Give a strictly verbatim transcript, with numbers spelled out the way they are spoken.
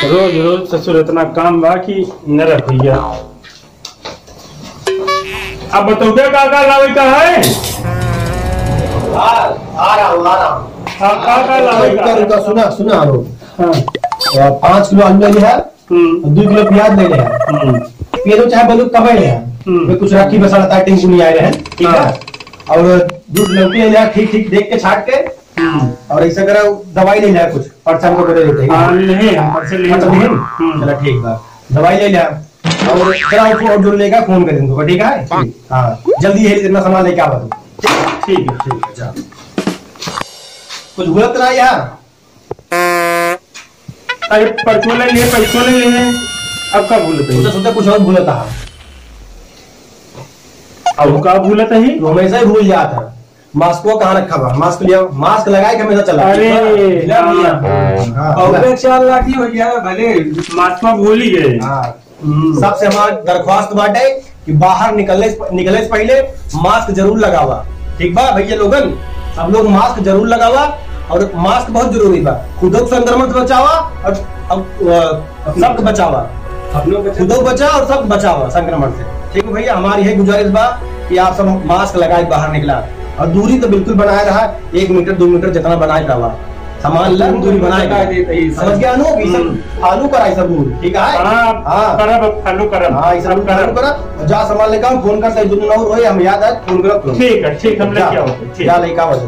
रोज रोज ससुर इतना काम बा कि न रखिया। अब बतौबे का का लावे का है? आ, आ रहा हूँ, आ रहा हूँ। हाँ, का का लावे का रुका, है? रुका, सुना, सुना, रुक। हाँ। आ, पाँच किलो आलू ले लिहा, हम्म। दो किलो प्याज ले लिहा। हम्म। प्याज चाहे बोलू कम ले लिहा। हम्म। मैं कुछ राखी बसा रहता है, टेंशन नहीं आए रहे, ठीक है? हाँ। और दो लौकी ले लिहा, ठीक, ठीक देख के छाट के। हम्म। और ऐसा करा, दवाई ले लिहा कुछ, परसम को बोले लेते हैं। हाँ, नहीं, हम परसम नहीं अच्छा, नहीं? हम्म। चला, ठीक बा। दवाई ले लिहा। और जरा और, और जो लेगा, फोन कर दूंगा, ठीक है? ठीक। हाँ, जल्दी है, इतना सामान लेके आवा तू। ठीक है, ठीक है, जा। कुछ भूलत ना यहाँ? अरे, परसों ले लिए, परसों ले लिए। अब का भूलत है? सोचा, सोचा कुछ और भूलत है। अब का भूलत है? तू हमेशा ही भूल जात है। मास्को कहाँ रखा बा? मास्क लिया, मास्क लगाए के हमेशा चला। अरे, हाँ, हाँ, हाँ, हाँ। अउर चार लाठी भैया, भले मास्क में भूल ही गए। हाँ। हम्म। सबसे हमार दरख्वास्त बाटे कि बाहर निकलने से, निकले से पहले मास्क जरूर लगावा, ठीक बा भैया लोगन? सब लोग मास्क जरूर लगावा, और मास्क बहुत जरूरी बा। खुदो के संक्रमण से बचावा और, और, अ, सबके बचावा। अपनो बचावा। खुदो बचा और सब बचावा संक्रमण से। ठीक है भैया, हमारी यही गुजारिश बा कि आप सब मास्क लगाए बाहर निकला, और दूरी तो बिल्कुल बनाए रहा, एक मीटर, दो मीटर जितना बनाए रहा। सामान ला, दूरी बनाए। समझ गया नु? ये सब हम्म। Follow करा, ये सब rule, ठीक है? हाँ, हाँ। करब, follow करब। हाँ, ये सब rule follow करा। जा सामान लेकर आओ, फोन कर, सही दुनिया और होए, हम याद आए, फोन करब तुम। ठीक है, ठीक, हम लेके आओ, ठीक। जा लेके आओ।